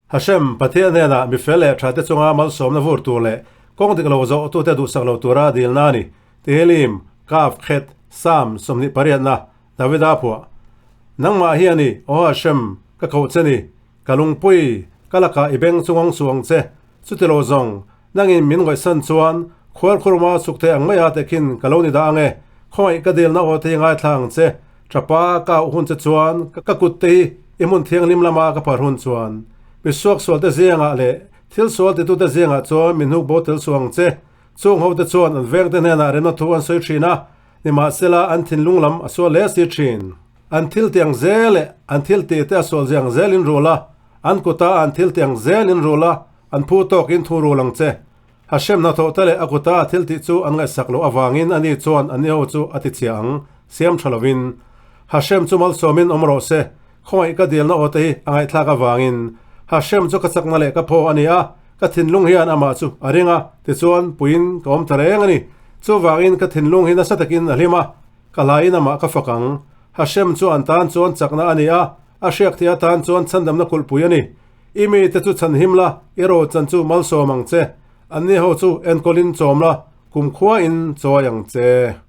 Hashem, Pathian hnenah mi fel leh thate chunga malsawmna vur tur leh kawng dik lo zawhtute duhsak lo tura dilna a ni. Tehillim, Kaf, Khet, Psalm, 28na, Davida phuah. Nangmah hi a ni, Aw Hashem, ka koh che ni. Ka lungpui, ka lakah i beng chungang suh ang che. Chuti lo zawng, nangin min ngawihsan chuan khuarkhurma chhuk thei ang mai a tekhin ka lo ni dah ang e. Khawngaih ka dilna aw te hi ngaithla ang che. Thapa ka auh hun che chuan ka kut te hi i hmun thianghlim lama ka phar hun chuan mi suaksual te zingah leh thil sual titute zingah chuan mi hnuk bo tel suh ang che. Chung hote chuan an vengte hnenah remna thu an sawi thin a, nimahsela an thinlung lam a sual hle si thin. An thil ti ang zel leh an thil tih te a sual ziang zelin rul a, an kuta an thil ti ang zelin rul a, an phu tawkin thu rul ang che. Hashem hnathawh te leh a kuta a thil tih chu an ngaihsak loh avangin ani chuan anni ho chu a ti chhia ang, siam tha lovin. Hashem chu malsawmin awm rawh se, khawngaih ka dilna aw te hi a ngaihthlak avangin. Hashem chu ka chakna leh ka phaw a ni a, ka thinlung hian amah chu a ring a, tichuan puiin ka awm ta reng a ni. Chuvangin ka thinlung hi nasa takin a hlim a, ka hlaiin amah ka fak ang. Hashem chu an tan chuan chakna a ni a, a hriak thei atan chuan chhandamna kulhpui a ni. I mite chu chhanhim la, i rochan chu malsawm ang che. Anni ho chu enkawlin chawm la, kumkhua in chawi ang che.